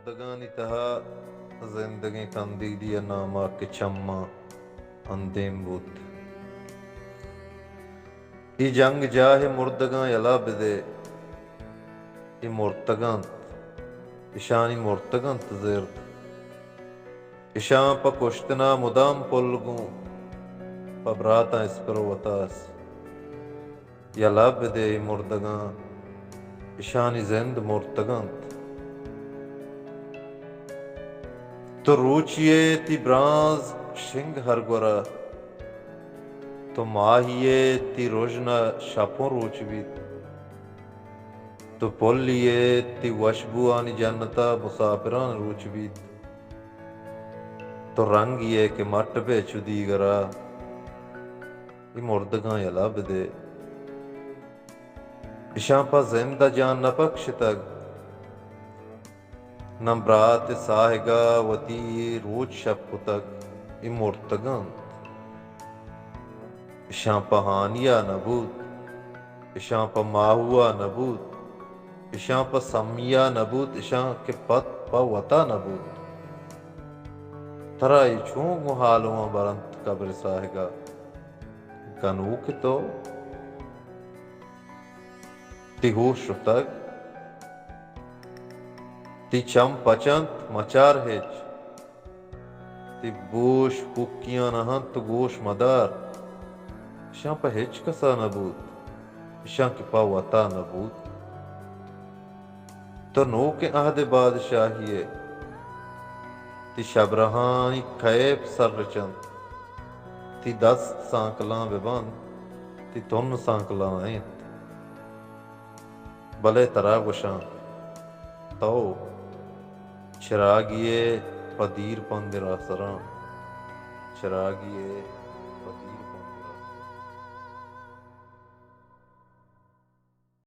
مردگانی تہا زندگیں کندیلی ءِ نام ءَ کہ چماں اندیم بوت۔ اے جنگ جاہ ءِ مردگاں یلہ بدئے، اے مرتگ اَنت، اشانی مرتگ اَنت زرد۔ اشاں پہ کشتن ءَ مدام پل گوں، پہ براتاں اسپر ءُ وتاس۔ یلہ بدئے اے مردگاں، اشانی زند مرتگ اَنت۔ تو روچی ئے، تئی برانز شنگ ہر گورا، تو ماہی ئے، تئی رژن ءَ شپ اوں روچ بیت۔ تو پلی ئے، تئی وشبوانی جنت ءَ مساپران روچ بیت۔ تو رنگی ئے کہ مٹ بئے چو دیگر ءَ، اے مردگاں یلہ بدئے۔ اشاں پہ زند ءَ جان نہ بکشتگ، نہ برات ءِ ساہگ ءَ وتی روچ شپ کتگ، اے مرتگ اَنت۔ اشاں پہ ہانی ءَ نہ بوت، اشاں پہ ماہو ءَ نہ بوت، اشاں پہ سمی ءَ نہ بوت، اشاں کہ پت پہ وت ءَ نہ بوت۔ ترا اے چون گوں ہالواں برنت قبر ءِ ساہگ ءَ؟ گنوک تو، تئی ہوش شتگ، تئی چم پچ اَنت، مچار ہچ۔ تئی بوش پھکیاں نہ اَنت، تو گوش مدار۔ اشاں پہ ہچ کس ءَ نہ بوت، اشاں کہ پہ وت ءَ نہ بوت۔ تو نوکیں عہد ءِ بادشاہی ئے، تئی شبرہانی کیپ سررچ اَنت، تئی دست سانکلاں بہ بنت، تئی تن سانکلاں نہ اِنت۔ بلے ترا گوشاں، تو چراگی ئے پہ دیر پندیں راہسراں، چراگی ئے پہ دیر